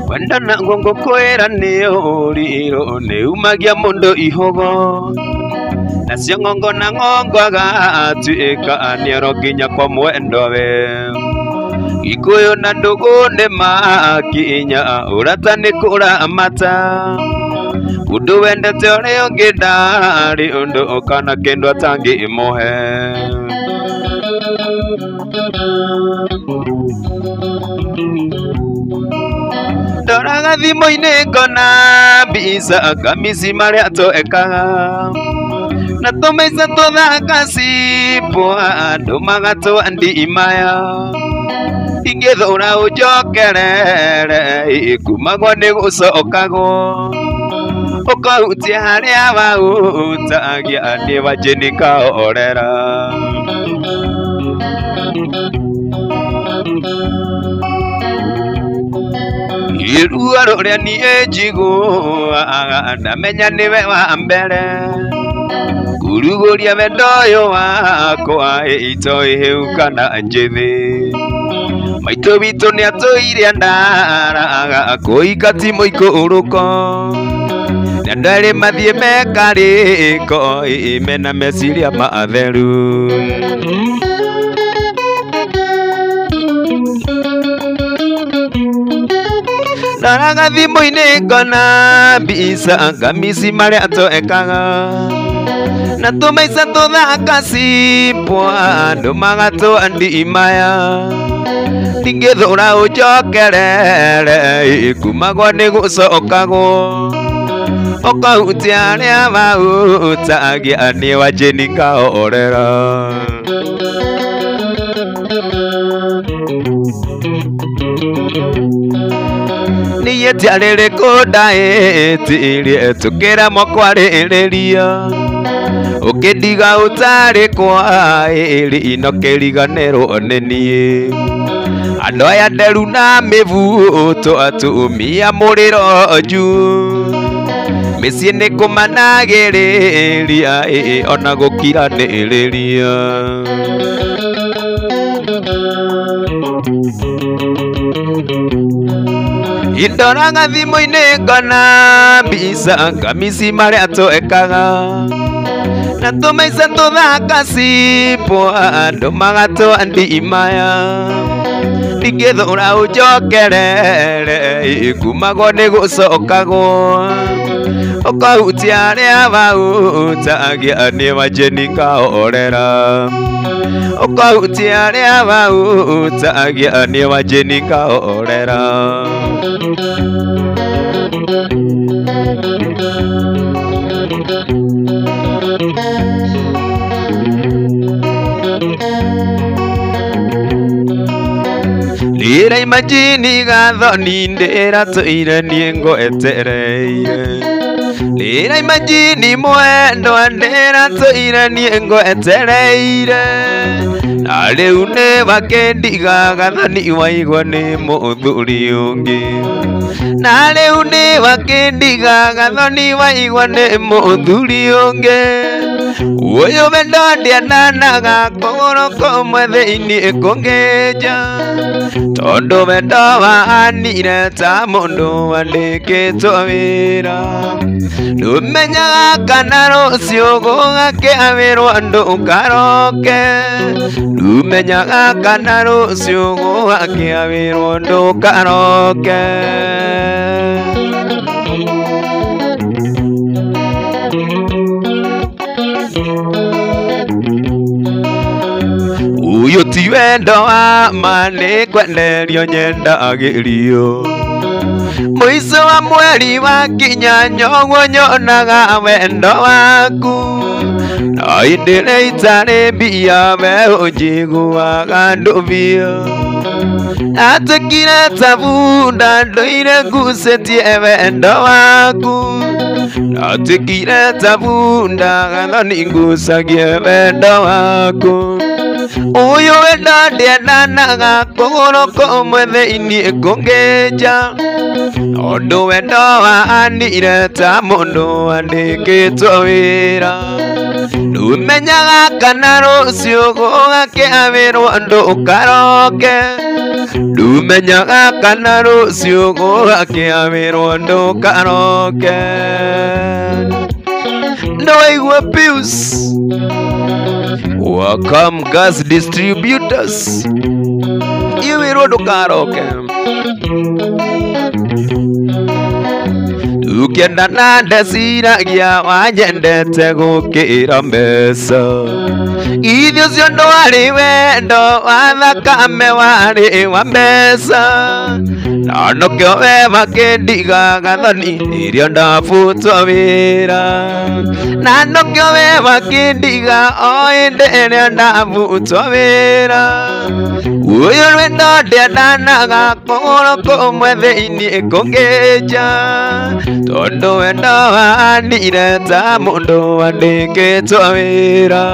Wendana ngongo kwĩra nĩ ũrirũ nĩ umagia mũndũ ihogo nacio ng'ongo na ng'ongo agatuĩka nĩoro nginya kwa mwendwa we Gĩkũyũ na ndũgũ nĩ makinya ũrata nĩ kũramata ũndũ wendete ũrĩa ũngĩ ndarĩ ũndũ kana kĩndũ atangĩmũhe. Ndoraga thimũ-inĩ ngona mbica kamici marĩa twekaga na tũmaica tũthaka cibwa andũ magatũa ndimaya ingĩthũra ũnjokerere kumagwo nĩ gũcokagwo ũkahutia harĩa wahutagia nĩ wanjĩni kahorera. Ruo rũrĩa niĩ njiguaga ndamenya nĩwe wa mbere kũrugũria wendo ũyũ wakwa itoĩ hĩu kana njĩthĩ maitũ witũ nĩatũire ndaraga kũhika ti mũikũrũko na andũ erĩ mathiĩ mekarĩko mena meciria matheru. Ndoraga thimũ-inĩ ngona mbica kamici marĩa twekaga na tũmaica tũthaka cibwa andũ magatũa ndimaya ndingĩthũra ũnjokerere kumagwo nĩ gũcokagwo ũkahutia harĩa wahutagia nĩ wanjĩni kahorera. Niĩ tiarĩrĩkũ ndaĩtirie tũkĩremwo kwarĩrĩria ũkĩndiga ũtarĩ kwaĩrĩ ino kĩriganĩrwo nĩ niĩ andũ aya nderu na mĩbuto atumia mũrĩro juu mĩciĩ nĩ kũmanagĩrĩria ona gũkiranĩrĩria. Ndoraga thimũ-inĩ ngona mbica kamici marĩa twekaga na tũmaica tũthaka cibwa andũ magatũa ndimaya ndingĩthũra ũnjokerere kumagwo nĩ gũcokagwo ũkahutia harĩa wahutagia nĩ wanjĩni kahorera ũkahutia harĩa wahutagia nĩ wanjĩni kahorera. Rĩra imajini gathoni ndĩratũire niĩ ngwetereire Rĩra imajini mwendwa ndĩratũire niĩ ngwetereire na rĩu nĩ wakĩndiga gathoni waigua nĩ mũthuri ũngĩ na rĩu nĩ wakĩndiga gathoni waigua nĩ mũthuri ũngĩ ũyũ wendo ndĩananaga kũgũrũ kũmwe thĩinĩ kũngĩ nja tondũ wendo wahanire ta mũndũ wandĩkĩtwo wĩra ndũmenyaga kana rũciũ gũgakĩawĩrwo ndũkaroke ndũmenyaga kana rũciũ gũgakĩawĩrwo ndũkaroke. Ũyũ ti wendo wa ma nĩ kwenderio nyendagĩrio Mũico wa mweri wakinya nyoguo nyonaga wendo waku. No hĩndĩ ĩrĩa itarĩ mbia we ũnjiguaga ndũbio. Atuĩkire ta bunda ndũire ngucĩtie wendo waku. Atuĩkire ta bunda gathoni ngucagie wendo waku. Ũyũ wendo ndĩendanaga kũgũrũ kũmwe thĩinĩ kũngĩ nja. Tondũ wendo waanire ta mũndũ wandĩkĩtwo wĩra. Ndũmenyaga kana rũciũ gũgakĩa wĩrwo ndũkaroke. Ndũmenyaga kana rũciũ gũgakĩa wĩrwo ndũkaroke. Nĩwaigua Pius? Welcome gas distributors. Iwĩrwo ndũkaroke. Tukiendana ndeciragia wanyendete gũkĩra mbeca. Ithe ũcio ndwarĩ wendo wa thakame warĩ wa mbeca. Na nĩkĩo we makĩndiga gathoni rĩrĩa ndabutwo wĩra. Na nĩkĩo we makĩndiga o hĩndĩ ĩrĩa ndabutwo wĩra. Ũyũ wendo ndĩendanaga kũgũrũ kũmwe thĩinĩ kũngĩ nja. Tondũ wendo waanire ta mũndũ wandĩkĩtwo wĩra.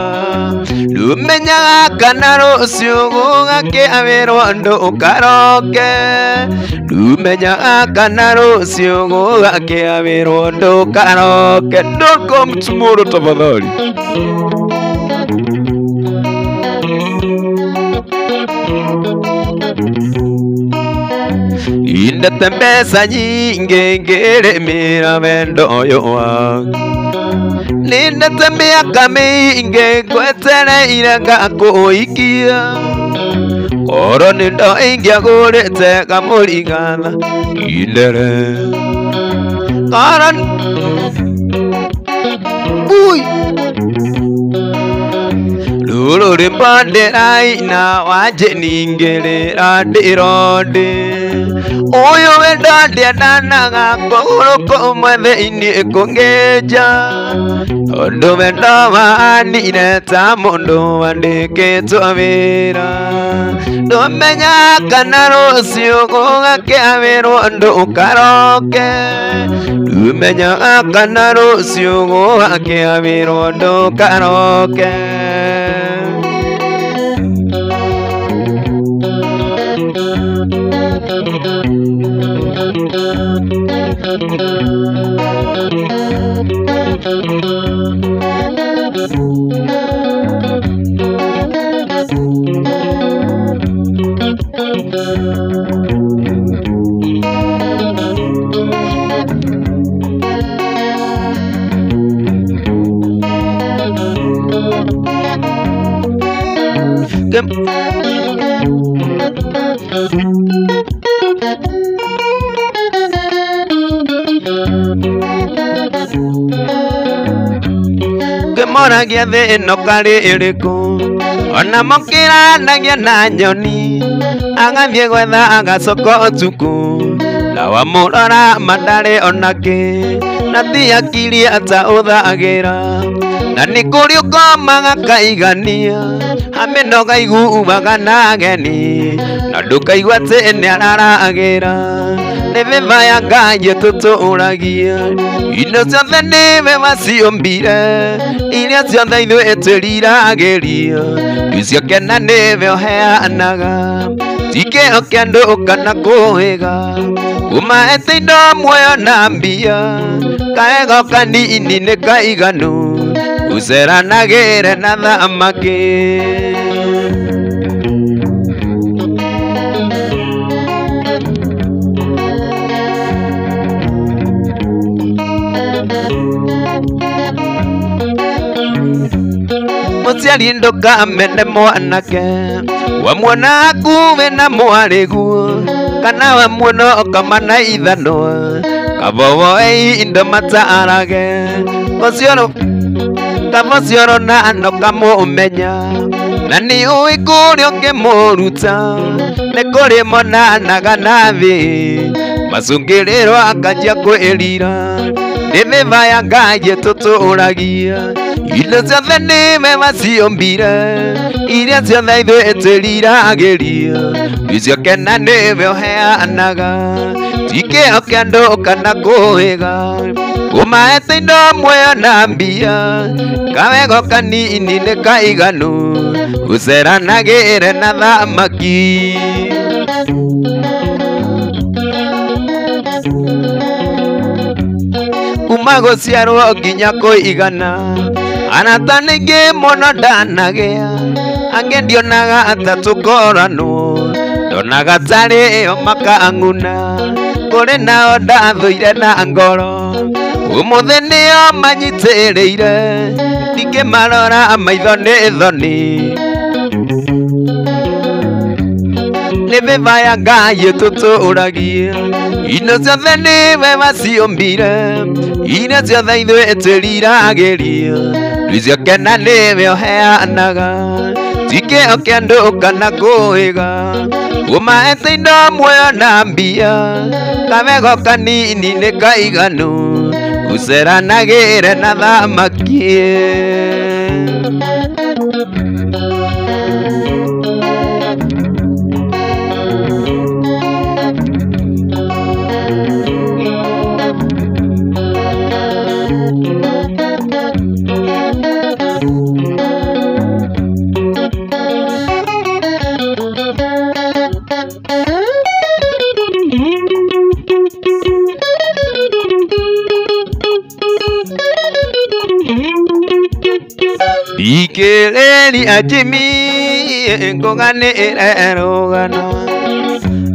Ndũmenyaga kana rũciũ gũgakĩa wĩrwo ndũkaroke. Ndũmenyaga kana rũciũ gũgakĩa wĩrwo ndũkaroke. Don't come tomorrow tafadhali. Indete mbeca nyingĩ ngĩrĩmĩra wendo ũyũ waku. Nindete mĩaka mĩingĩ ngwetereire ngakũhikia. Korwo nĩ ndo ingĩagũrĩte kamũrigatha kindere. Korwo Ui! Rũrũ rwĩmbo ndĩraina wanjĩningĩrĩra ndĩrondi. Ũyũ wendo ndĩendanaga kũgũrũ kũmwe thĩinĩ kũngĩ nja. Tondũ wendo waanire ta mũndũ wandĩkĩtwo wĩra. Ndũmenyaga kana rũciũ gũgakĩa wĩrwo ndũkaroke. Ndũmenyaga kana rũciũ gũgakĩa wĩrwo ndũkaroke. Kĩmoragia thĩ ĩno karĩ ĩrĩkũ ona mokĩranagia na nyoni agathiĩ gwetha agacoka ũtukũ na wamũrora mandarĩ onake na ti akiri ata ũthagĩra na nĩ kũrĩ ũkomaga kaigania amĩnoga iguaga na ageni na ndũkaigua atĩ nĩararagĩra nĩ mĩma ya Ngai ĩtũtũragia indo ciothe nĩwe waciũmbire iria ciothe ithuĩ twĩriragĩria ndiciokena nĩwe ũheanaga ti kĩo kĩa andũ kana kũhĩga ũmaete indo muoyo na mbia kaego kanini nĩ kaiganu ũceranagĩre na thamaki. Mũciari ndũkamene mwanake wamuona akuwe na mwarĩguo kana wamuona ũkama na ithanwa kaba woe indo matarage kamũcioro na no kamũmenya na nĩ ũĩ kũrĩa ũngĩmũruta nĩ kũrĩ monanaga na thĩ Macũngĩrĩro akanjia kwĩrira nĩ mĩba ya Ngai ĩtũtũragia indo ciothe nĩwe waciũmbire iria ciothe ithuĩ twĩriragĩria icio kena nĩwe ũheanaga ti kĩo kĩa andũ kana kũĩga ũmaete indo muoyo na mbia kawego kanini nĩ kaiganu ũceranagĩre na thamaki. Kuma gũciarwo nginya kũigana arata ningĩ mũno ndanagĩa angĩ ndionaga ta tũkoranwo ndonaga tarĩ o makang'una kũrĩ nao ndathũire na ngoro ũmũthĩ nĩo manyitĩrĩire ndingĩmarora maitho nĩ thoni nĩ mĩba ya Ngai ĩtũtũragia indo ciothe nĩwe waciũmbire iria ciothe ithuĩ twĩriragĩria icio kena nĩwe ũheanaga ti kĩo kĩa andũ kana kũĩga ũmaete indo muoyo na mbia kawego kanini nĩ kaiganu ũceranagĩre na thamaki. Thikĩrĩria Jimmy ngũganĩre rũgano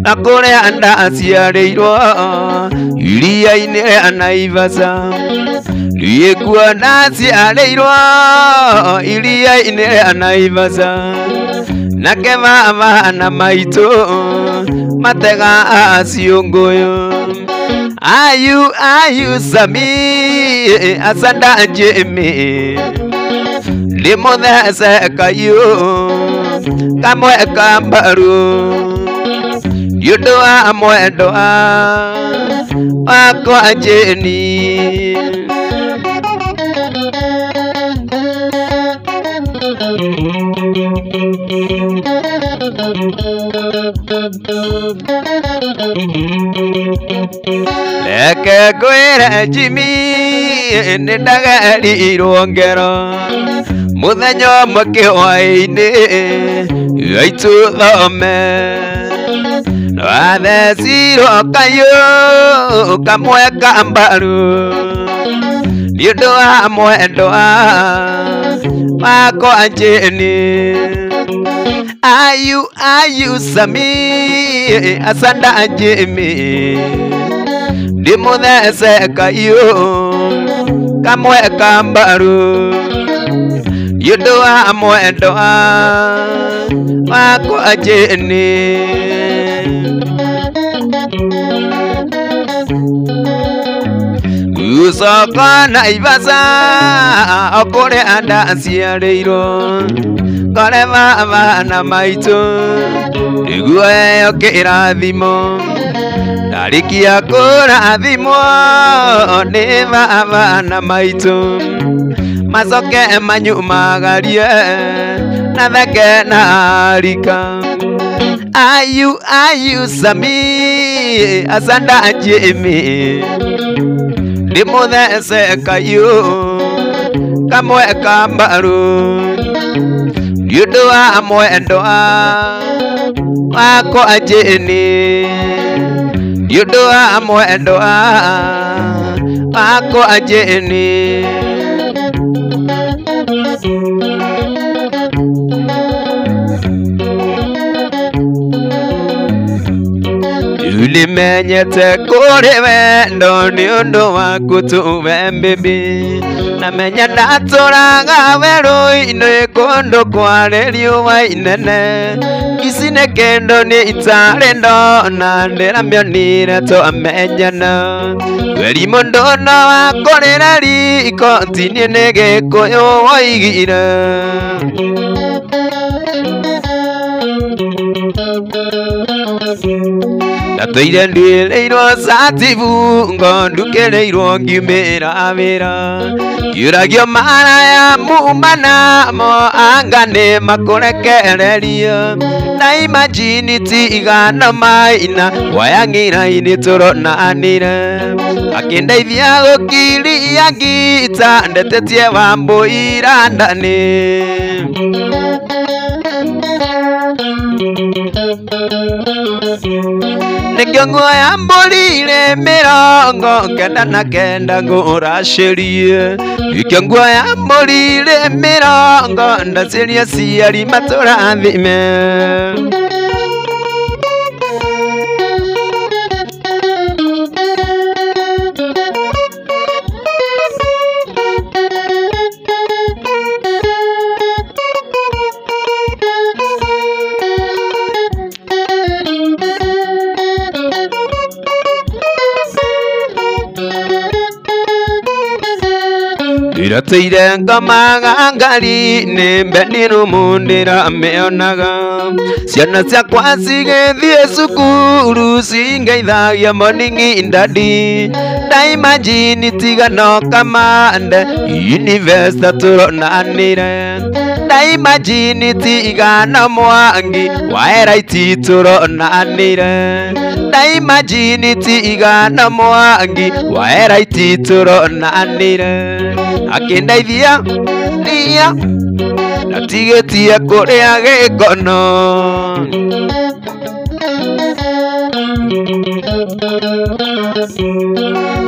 na kũrĩa ndaciarĩirwo iria-inĩ rĩa Naivasha niĩ kuo ndaciarĩirwo iria-inĩ rĩa Naivasha nake baba na maitũ matega ciũngũyũ ayu ayu Sami asanda Jimmy ndĩmũthece kayũ kamwe ka mbaru nĩ ũndũ wa mwendwa wakwa Jane. Reke ngwĩre Jimmy nĩ ndagerirwo ngero mũthenya ũmwe kĩhwaĩ-inĩ aitũ thome wathecirwo kayũ kamwe ka mbaru nĩ ũndũ wa mwendwa wakwa Jane. Ayu ayu Sami asanda Jimmy ndĩmũthece kayũ kamwe ka mbaru nĩ ũndũ wa mwendwa wakwa Jane. Gũcoka Naivasha o kũrĩa ndaciarĩirwo ngore baba na maitũ nĩguo heo kĩrathimo ndarĩkia kũrathimwo nĩ baba na maitũ macoke manyumagarie na theke na rika ayu ayu Sami asanda Jimmy ndĩmũthece kayũ kamwe ka mbaru nĩ ũndũ wa mwendwa wakwa Jane nĩ ũndũ wa mwendwa wakwa Jane. Nĩmenyete kũrĩ wendo nĩ ũndũ waku tu we baby na menya ndatũraga werũ-inĩ kũndũ kwarĩ riũa inene ici nĩ kĩndũ nĩ itarĩ ndona ndĩramĩonire twamenyana weri mũndũ no wakũrĩra riko ti niĩ nĩ Gĩkũyũ woigire. Ndatũire nduĩrĩirwo cati bungo ndukĩrĩirwo ngiumĩra wĩra ngiũragio maraya muma namo anga nĩ makũrekereria na imagine tigana maina wayang'ira-inĩ tũronanire akĩndeithia gũkiria ngita ndetetie Wambũi randani. Nĩkĩo nguoya mbũri irĩ 99 ngũracĩrie nĩkĩo nguoya mbũri irĩ mĩrongo ndacĩrie aciari matũrathime. Ndĩratũire ngomaga ngari-inĩ bedroom ndĩramĩonaga ciana ciakwa cigĩthiĩ cukuru cingeithagia morning daddy ndaimagine tiga no kamande university tũronanire ndaimagine tiga no Mwangi wa RIT tũronanire ndaimagine tiga no Mwangi wa RIT tũronanire akĩndeithia ria ndatigĩtie kũrĩa gĩkono.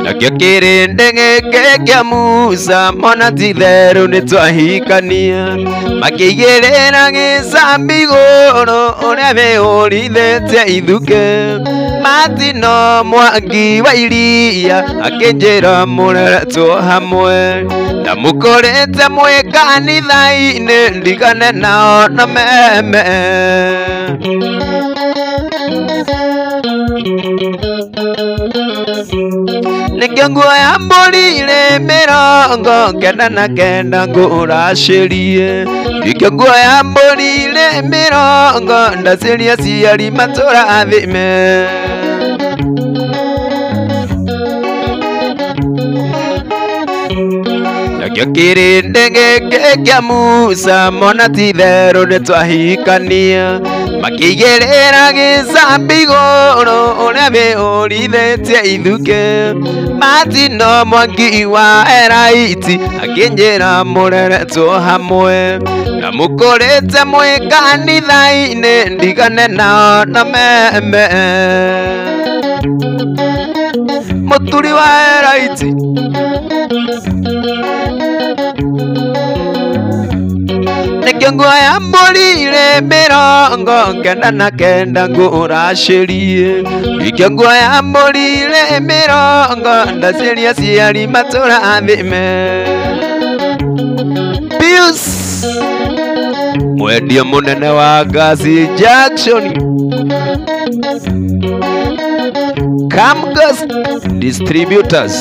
Nakĩo kĩrĩndĩ gĩkĩ kĩa Musa mona ti therũ nĩtwahikania makĩigĩrĩra gĩcambi igũrũ ũrĩa wĩũrithĩtie ithukĩ Martino Mwangi wa iria akĩnjĩra mũreretwo hamwe ndamũkorete mwĩ kanitha-inĩ ndigane nao na meme. Nĩkĩo nguoya mbũri irĩ 99 ngũracĩrie nĩkĩo nguoya mbũri irĩ mĩrongo ndacĩrie aciari matũrathime. Nakĩo kĩrĩndĩ gĩkĩ kĩa Musa mona ti therũ nĩtwahikania makĩigĩrĩra gĩcambi igũrũ ũrĩa wĩũrithĩtie ithukĩ Martino Mwangi wa RIT akĩnjĩra mũreretwo hamwe ndamũkorete mwĩ kanitha-inĩ ndigane nao na meme. Mũturi wa RIT nĩkĩo nguoya mbũri irĩ 99 ngũracĩrie nĩkĩo nguoya mbũri irĩ mĩrongo ndacĩrie aciari matũrathime. Pius mwendia mũnene wa Ngasi Junction Camgas Distributors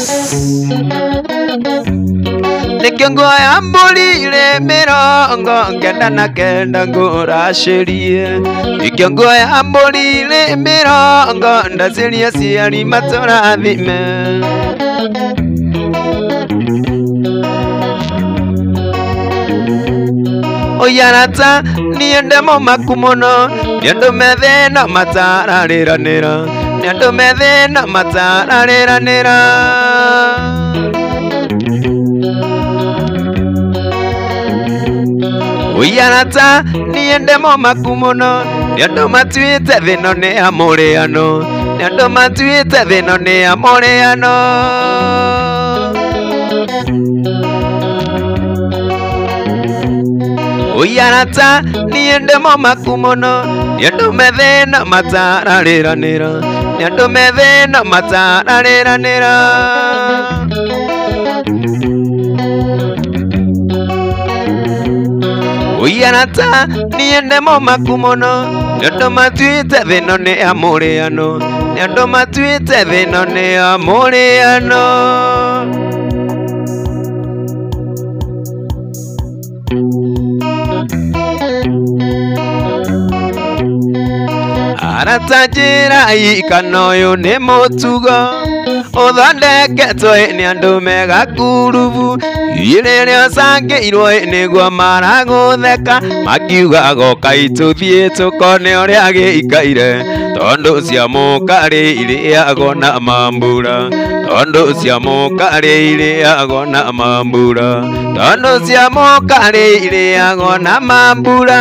nĩkĩo nguoya mbũri irĩ 99 ngũracĩrie nĩkĩo nguoya mbũri irĩ mĩrongo ndacĩrie aciari matũrathime. Oi arata niĩ ndĩ mũmaku mũno nĩ andũ me thĩna matararĩranĩra nĩ andũ me thĩna matararĩranĩra. Oi arata niĩ ndĩ mũmaku mũno nĩ andũ matuĩte thĩno nĩ ya mũrĩano nĩ andũ matuĩte thĩno nĩ ya mũrĩano. Oi arata niĩ ndĩ mũmaku mũno nĩ andũ me thĩna matararĩranĩra nĩ andũ me thĩna matararĩranĩra. Oi arata niĩ ndĩ mũmaku mũno nĩ andũ matuĩte thĩno nĩ ya mũrĩano nĩ andũ matuĩte thĩno nĩ ya mũrĩano. Arata njĩra kana ũyũ nĩ mũtugo ũthondeketwo nĩ andũ mega kurubu. Rĩrĩa ũcangĩirwo nĩguo maragũtheka makiuga goka itũthiĩ tũkone ũrĩa gĩikaire. Tondũ cia mũkarĩ irĩagwo na mambura, tondũ cia mũkarĩ irĩagwo na mambura, tondũ cia mũkarĩ irĩagwo na mambura.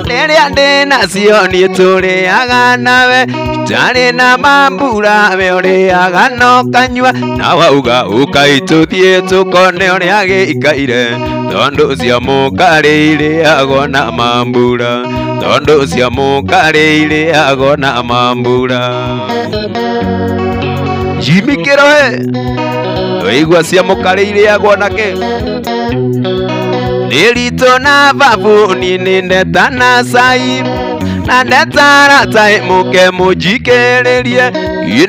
Rĩrĩa ndĩnacio niĩ tũrĩaga nawe, itarĩ na mambura we ũrĩaga na ũkanyua. Na wauga ũka itũthiĩ tũkone ũrĩa gĩikaire. Tondũ cia mũkarĩ irĩagwo na mambura, tondũ cia mũkarĩ irĩagwo na mambura. Jimmy Kĩrohe, waigua cia mũkarĩ irĩagwo na kĩ? Nĩ ritũ na babu niĩ nĩ ndeta na cai na ndetara tai mũke mũnjikĩrĩrie,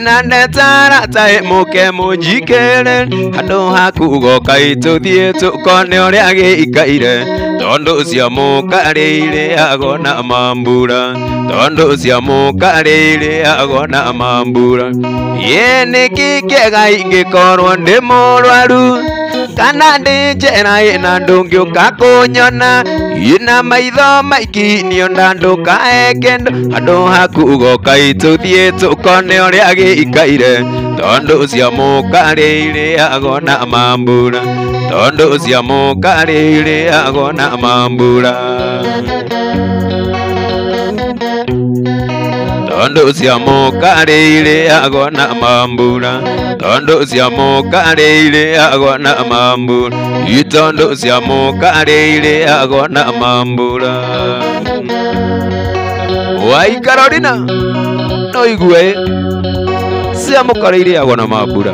na ndetara tai mũke mũnjikĩrĩrie. Handũ haku goka itũthiĩ tũkone ũrĩa gĩikaire. Tondũ cia mũkarĩ irĩagwo na mambura, tondũ cia mũkarĩ irĩagwo na mambura. Ĩ nĩkĩ kĩega ingĩkorwo ndĩ mũrwaru kana ndĩ njera na ndũngĩũka kũnyona, ina maitho maiki niona ndũkae kĩndũ. Handũ haku goka itũthiĩ tũkone ũrĩa gĩikaire. Tondũ cia mũkarĩ irĩagwo na mambura, tondũ cia mũkarĩ irĩagwo na mambura, tondũ cia mũkarĩ irĩagwo na mambura, tondũ cia mũkarĩ irĩagwo na mambura, tondũ cia mũkarĩ irĩagwo na mambura. Wai Carolina, no igue cia mũkarĩ irĩagwo na mambura.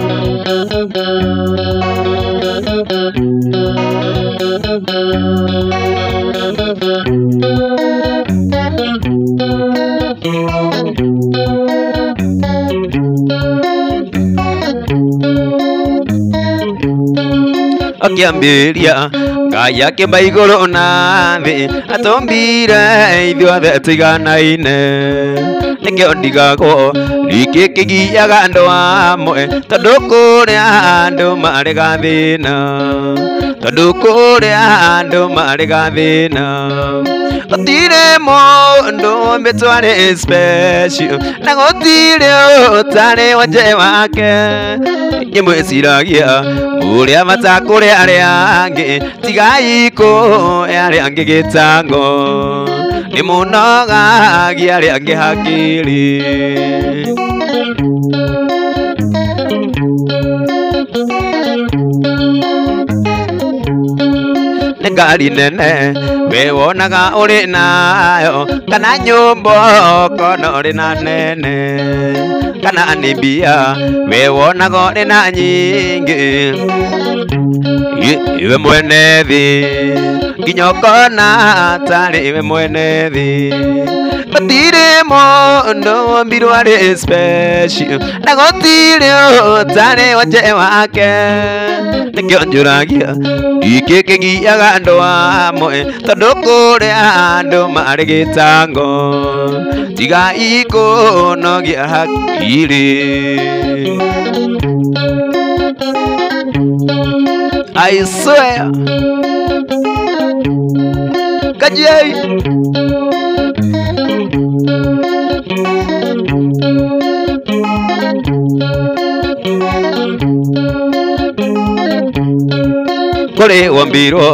Akĩambĩrĩria Ngai akĩmba igũrũ na thĩ, atũmbire ithuothe tũiganaine. Nĩkĩo ndigagwo nĩkĩ kĩgiaga andũ amwe, tondũ kũrĩa andũ marĩ gathĩna, tondũ kũrĩa andũ marĩ gathĩna. Gũtirĩ mũndũ ũmbĩtwo arĩ special, na gũtirĩ ũtarĩ wonje wake. Nyĩmwĩciragia ũrĩa bata kũrĩ arĩa angĩ, tigai kũhe arĩa angĩ gĩtango, nĩ mũnogagia arĩa angĩ hakiri. Nĩ ngari nene we wonaga ũrĩ nayo, kana nyũmba ũkona ũrĩ na nene, kana nĩ mbia we wonaga ũrĩ na nyingĩ. Iwe mwene thĩ nginya ũkona tarĩ iwe mwene thĩ. Gũtirĩ mũndũ wombirwo arĩ special, na gũtirĩ ũtarĩ wonje wake. Nĩkĩo njũragia gĩkĩ kĩgiaga andũ amwe, tondũ kũrĩa andũ marĩ gĩtango, tigai kũnogia hakiri. I swear. Kajiai. Kũrĩ wombirwo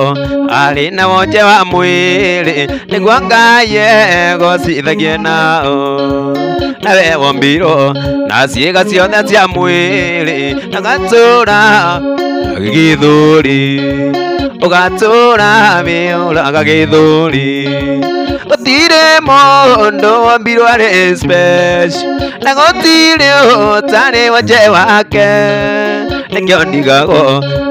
arĩ na wonje wa mwĩrĩ, nĩguo Ngai egocithagie nao. Nawe wombirwo na ciĩga ciothe cia mwĩrĩ, na gatũra gĩthũri, ũgatũra wĩũraga gĩthũri. Gũtirĩ mũndũ wombirwo arĩ special, na gũtirĩ ũtarĩ wonje wake. Nĩkĩo ndigagwo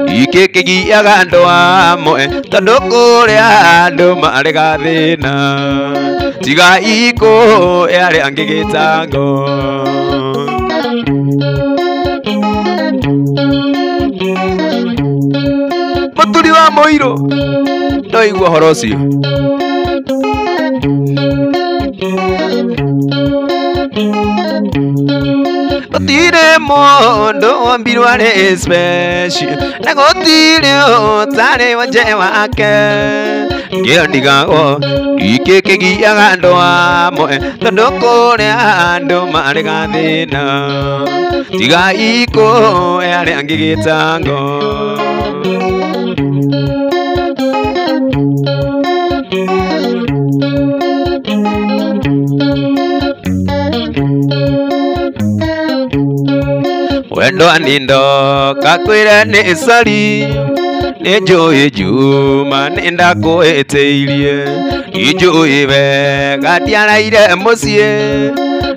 gĩkĩ kĩgiaga andũ amwe, tondũ kũrĩa andũ marĩ gathĩna, tigai kũhe arĩa angĩ gĩtango. Mũturi wa mũirũ ndoigua ũhoro ũcio. Mũndũ wombirwo arĩ special na gũtirĩ ũtarĩ wanje wake. Ngĩondigagwo gĩkĩ kĩgiaga andũ amwe tondũ kũrĩ andũ marĩ gathĩna tiga ikũhe arĩa angĩ gĩtango. Wendo nindo kakwĩra nĩ sorry nĩ njũĩ Juma nĩ ndakwĩtĩirie njũĩ wega ndiaraire mũciĩ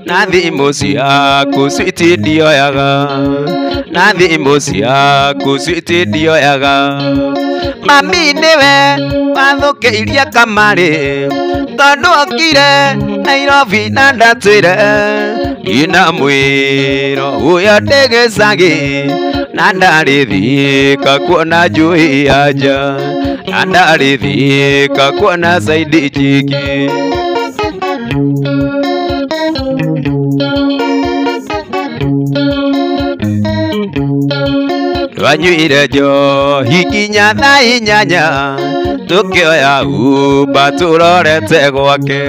na thimũ ciaku switi ndioyaga na thimũ ciaku switi ndioyaga. Mami nĩwe wathũkĩirie kamarĩ tondũ okire Nairobi na ndatwĩre ina mwĩro ũyũ ndĩ gĩcagi na ndarĩthika kuona njũĩ anja na ndarĩthika kuona saidi njingĩ. Twanyuire njohi nginya thaa inyanya tukĩoya Uber tũrorete gwake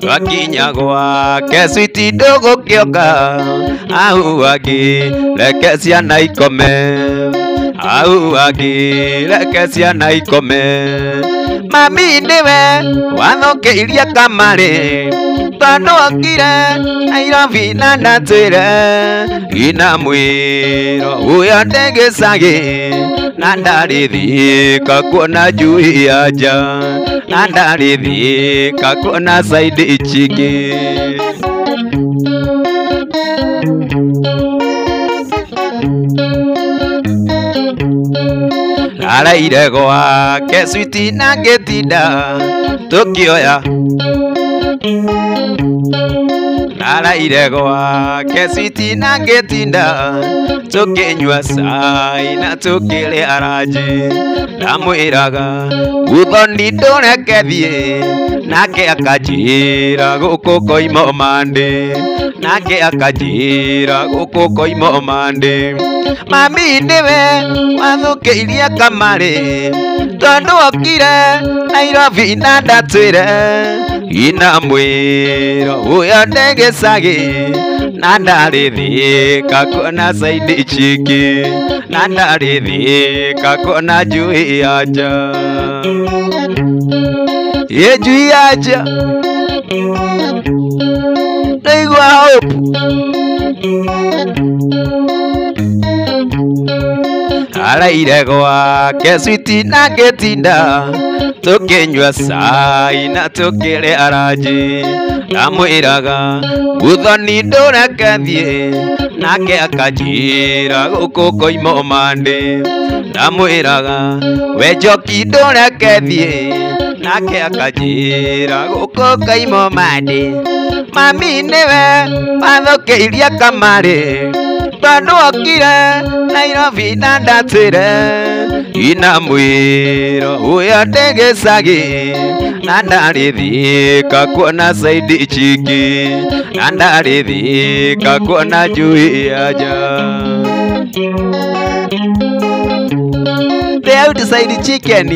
twakinya gwake switi ndũgũkĩonga au angĩ reke ciana ikome au angĩ reke ciana ikome. Mami nĩwe wathũkĩirie kamarĩ tondũ okire Nairobi na ndatwĩre ina mwĩro ũyũ ndĩ gĩcagi na ndarĩthika kuona njui anja na ndarĩthika kuona saidi chiki. Araire gwake switi na ngĩtinda tũkĩoya araire gwake switi na ngĩtinda tũkĩnyua cai na tũkĩrĩa ranji ndamwĩraga uthoni ndũreke thiĩ nake akanjĩra gũkũ koima Omandĩ nake akanjĩra gũkũ koima Omandĩ. Mami nĩwe wathũkĩirie kamarĩ tondũ okire Nairobi na ndatwĩre ina mwĩro ũyũ ndĩ gĩcagi na ndarĩthika kuona saidi chiki na ndarĩthika kuona njui anja ĩ njui anja ndaigua hope. Araire gwake switi na ngĩtinda tũkĩnyua cai na tũkĩrĩa ranji ndamwĩraga uthoni ndũreke thiĩ nake akanjĩra gũkũ koima Omandĩ ndamwĩraga we njoki ndũreke thiĩ nake akanjĩra gũkũ koima Omandĩ. Mami nĩwe wathũkĩirie kamarĩ tondũ okire Nairobi na ndatwĩre ina mwĩro ũyũ ndĩ gĩcagi na ndarĩthika kuona saidi chiki na ndarĩthika kuona njui anja. The outside chicken,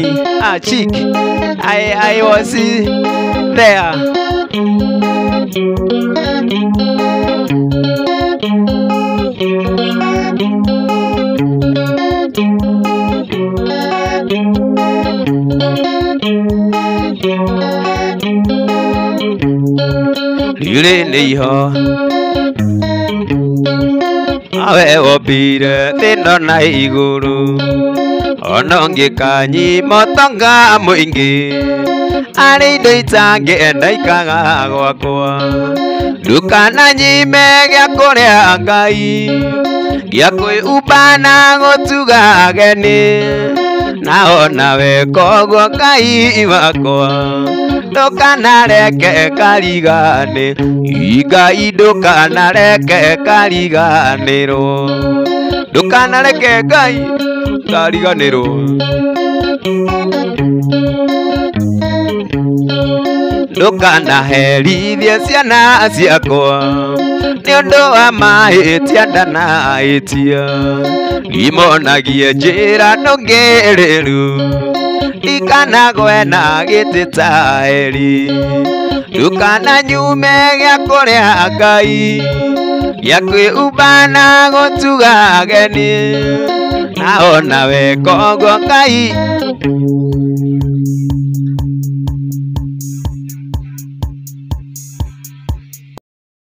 ah, chick. I was there. Rĩrĩ nĩ iho awe wombire thĩ ĩno na igũrũ ona ũngĩkanyima ũtonga mũingĩ arĩ indo itangĩenda ikaga gwakwa ndũkananyime gĩa kũrĩa Ngai gĩa kwĩhumba na gũtuga ageni na onawe koguo Ngai wakwa ndũkanareke karigane Ngai ndũkanareke kariganĩrwo ndũkanareke Ngai kariganĩrwo. Ndũkanaherithie ciana ciakwa Nĩ ũndũ wa mahĩtia ndanahĩtia, imonagie njĩra ndũngĩrĩru, ndikanagwe na gĩtĩ ta Eli. Ndukananyume gĩa kũrĩa Ngai, gĩa kwĩhumba na gũtuga ageni, na ona weka ũguo Ngai.